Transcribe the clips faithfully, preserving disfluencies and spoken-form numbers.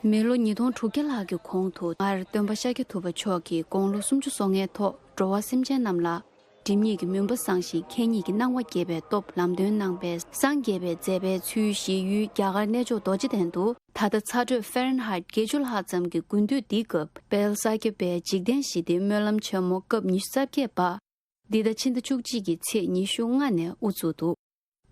མི་ལོ་ཉིས་སྟོང་དྲུག་བརྒྱ་ལྷག་གི་གོང་དུ་སྔར་སྟོན་པ་ཤཱཀྱ་ཐུབ་པ་མཆོག་གིས་དགུང་ལོ་སུམ་ཅུ་སོ་ལྔའི་ཐོག་འགྲོ་བ་སེམས་ཅན་རྣམས་ལ་སྒྲིབ་གཉིས་ཀྱི་མུན་པ་སངས་ཤིང་ཁེ་གཉིས་ཀྱི་སྣང་བ་རྒྱས་པའི་སྟོབས་ལམ་སྟོན་གནང་པའི་སངས་རྒྱས་པའི་མཛད་པའི་ཚུལ་བཞེས་ཡུལ་རྒྱ་གར་གནས་མཆོག་རྡོ་རྗེ་གདན་དུ། ད་ལྟ་ཚ་དྲོད་ཧྥ་རན་ཧའེ་བརྒྱད་ཅུ་ལྷག་ཙམ་གྱི་དགུན་དུས་འདིའི་སྐབས་དཔལ་ས་སྐྱ་པའི་འཇིག་རྟེན་ཞི་བདེའི་སྨོན་ལམ་ཆེན་མོ་སྐབས་ཉི་ཤུ་རྩ་བརྒྱད་པ། འདི་ཟླ་ཕྱི་ཟླ་བཅུ་གཅིག་གི་ཚེས་ཉི་ཤུ་ལྔ་ནས་དབུ་བཙུགས་འདུག།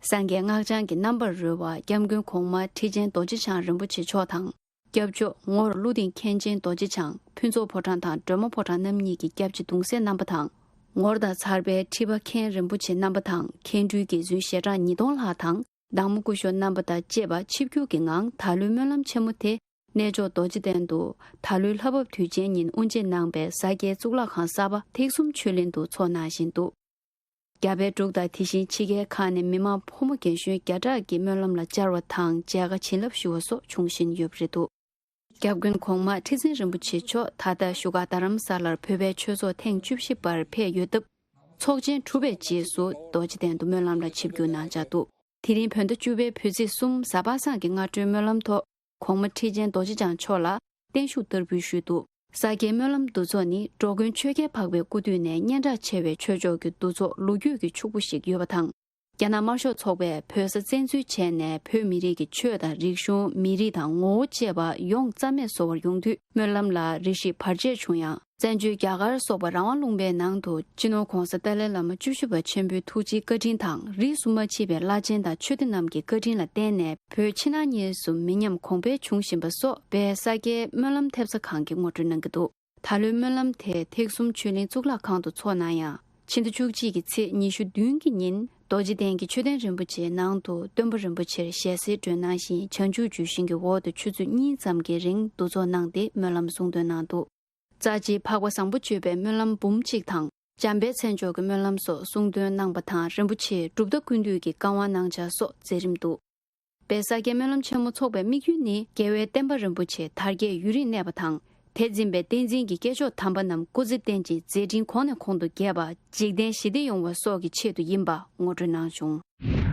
སངས་རྒྱས་སྔགས་འཆང་གི་རྣམ་པར་རོལ་བ་སྐྱབས་མགོན་གོང་མ་ཁྲི་ཆེན་རྡོ་རྗེ་འཆང་རིན་པོ་ཆེ་མཆོག་དང་། སྐྱབས་མཆོག་ངོར་ཀླུ་ལྡིང་མཁན་ཆེན་རྡོ་རྗེ་འཆང་ཕུན་ཚོགས་ཕོ་བྲང་དང་སྒྲོལ་མ་ཕོ་བྲང་རྣམ་གཉིས་ཀྱི་སྐྱབས་རྗེ་གདུང་སྲས་རྣམ་པ་དང་། ངོར་དང་ཚར་པའི་ཁྲི་པ་མཁན་རིན་པོ་ཆེ་རྣམ་པ་དང་མཁན་སྤྲུལ་དགེ་ཚུལ་ཞལ་གྲངས་ཉིས་སྟོང་ལྷག་དང་། བདག་མོ་སྐུ་ཞབས་རྣམ་པ་དང་བཅས་པ་ཆིབས་བསྒྱུར་གྱི་ངང་ད་ལོའི་སྨོན་ལམ་ཆེན་མོ་དེ་གནས་མཆོག་རྡོ་རྗེ་གདན་དུ་ད་ལོའི་ལྷ་བབས་དུས་ཆེན་ཉིན་དབུ་འབྱེད་གནང་པའི་ས་སྐྱའི་གཙུག་ལག་ཁང་གསར་པ་ཐེག་གསུམ་ཆོས་གླིང་དུ་འཚོགས་གནང་བཞིན་འདུག། རྒྱ་བལ་འབྲུག་དང་དེ་བཞིན་ཕྱི་རྒྱལ་ཁག་ནས་མི་མང་ཕོ་མོ་རྒན་གཞོན་བརྒྱ་ཕྲག་གིས་སྨོན་ལམ་ལ་བཅར་བ་དང་མཇལ་ཁ་བྱིན་རླབས་ཞུ་བ་སོགས་འབྱུང་བཞིན་ཡོད་པ་རེད་འདུག། སྐྱབས་མགོན་གོང་མ་ཁྲི་འཛིན་རིན་པོ་ཆེ་མཆོག་ད་ལྟ་བཞུགས་སྒར་རྡ་རམ་ས་ལར་བོད་པའི་ཆོས་ཚོགས་ཐེངས་བཅུ་བཞི་པར་ཕེབས་ཡོད་སྟབས། ཚོགས་ཆེན་གྲུབ་པའི་རྗེས་སུ་རྡོ་རྗེ་གདན་དུ་སྨོན་ལམ་ལ་ཆིབས་བསྒྱུར་གནང་འཆར་འདུག། དེ་རིང་བོད་ཟླ་བཅུ་པའི་བོད་ཚེས་གསུམ་གཟའ་པ་སངས་ཀྱི་སྔ་དྲོའི་སྨོན་ལམ་ཐོག་གོང་མ་ཁྲི་ཆེན་རྡོ་རྗེ་འཆང་མཆོག་ལ་བརྟན་བཞུགས་བསྟར་འབུལ་ཞུས་འདུག། ས་སྐྱའི་སྨོན་ལམ་འདུ་ཚོགས་ནི་འགྲོ་མགོན་ཆོས་རྒྱལ་འཕགས་པའི་སྐུ་དུས་ནས་སྙན་གྲགས་ཆེ་བའི་ཆོས་ཕྱོགས་ཀྱི་འདུ་ཚོགས་ལོ་རྒྱུས་ཀྱི་ཕྱུག་པོ་ཞིག་ཡོད་པ་དང་། རྒྱ་ནག་དམར་ཤོག་ཚོགས་པས་བོད་ས་བཙན་འཛུལ་བྱས་ནས་བོད་མི་རིགས་ཀྱི་ཆོས་དང་རིག་གཞུང་། མི་རིགས་དང་ངོ་བོ་བཅས་པ་ཡོངས་རྩ་མེད་བཟོ་བར་ཡོང་དུས་སྨོན་ལམ་ལ་རེ་ཞིག་བར་ཆད་བྱུང་ཡང་། བཙན་བྱོལ་རྒྱ་གར་སོགས་པ་རང་དབང་ལུང་པའི་ནང་དུ་སྤྱི་ནོར་༧གོང་ས་ཏཱ་ལའི་བླ་མ་བཅུ་བཞི་པ་ཆེན་པོའི་ཐུགས་རྗེའི་བཀའ་དྲིན་དང་རིས་སུ་མ་ཆད་པའི་བླ་ཆེན་དང་ཆོས་སྡེ་རྣམས་ཀྱི་བཀའ་དྲིན་ལ་བརྟེན་ནས་བོད་ཕྱི་ནང་གཉིས་སུ་མི་ཉམས་གོང་འཕེལ་བྱུང་བཞིན་པ་སོགས་དཔལ་ས་སྐྱའི་སྨོན་ལམ་ཐེབས་རྩ་ཁང་གིས་ངོ་སྤྲོད་གནང་གི་འདུག། ད་ལོའི་སྨོན་ལམ་དེ་ཐེག་གསུམ་ཆོས་གླིང་གཙུག་ལག་ཁང་དུ་འཚོགས་གནང་ཡང་། ཕྱི་ཟླ་བཅུ་གཅིག་གི་ཚེས་ཉི་ཤུ་བདུན་གྱི་ཉིན་རྡོ་རྗེ་གདན་གྱི་མཆོད་རྟེན་རིན་པོ་ཆེའི་ནང་དུ་སྟོན་པ་རིན་པོ་ཆེར་ཞལ་གསེར་སྒྲོན་གནང་ཞིང་། བྱང་ཆུབ་ལྗོན་ཤིང་གི་འོག་ཏུ་ཆུ་ཚོད་གཉིས་ཙམ་གྱི་རིང་འདུ་ཚོགས་གནང་སྟེ་སྨོན་ལམ་གསུང་འདོན་གནང་འདུག། རྩ་ཆེའི་འཕགས་པ་བཟང་པོ་སྤྱོད་པའི་སྨོན་ལམ་འབུམ་གཅིག་དང་། འཇམ་དཔལ་མཚན་མཆོག་གི་སྨོན་ལམ་སོགས་གསུང་འདོན་གནང་པ་དང་། རིན་པོ་ཆེས་གྲུབ་མཐའ་ཀུན་འདུས་ཀྱི་བཀའ་དབང་གནང་འཆར་སོགས་མཛད་རིམ་འདུག། དཔལ་ས་སྐྱའི་སྨོན་ལམ་ཆེན་མོ་འཚོགས་པའི་དམིགས་ཡུལ་ནི། རྒྱལ་བའི་བསྟན་པ་རིན་པོ་ཆེ་དར་རྒྱས་ཡུན་རིང་གནས་པ་དང་། དེ་འཛིན་པའི་བསྟན་འཛིན་གྱི་སྐྱེས་མཆོག་དམ་པ་རྣམས་སྐུ་ཚེ་བརྟན་ཅིང་མཛད་འཕྲིན་གོང་ནས་གོང་དུ་རྒྱས་པ། འཇིག་རྟེན་ཞི་བདེ་ཡོང་བ་སོགས་ཀྱི་ཆེད་དུ་ཡིན་པ་ངོ་སྤྲོད་གནང་བྱུང་།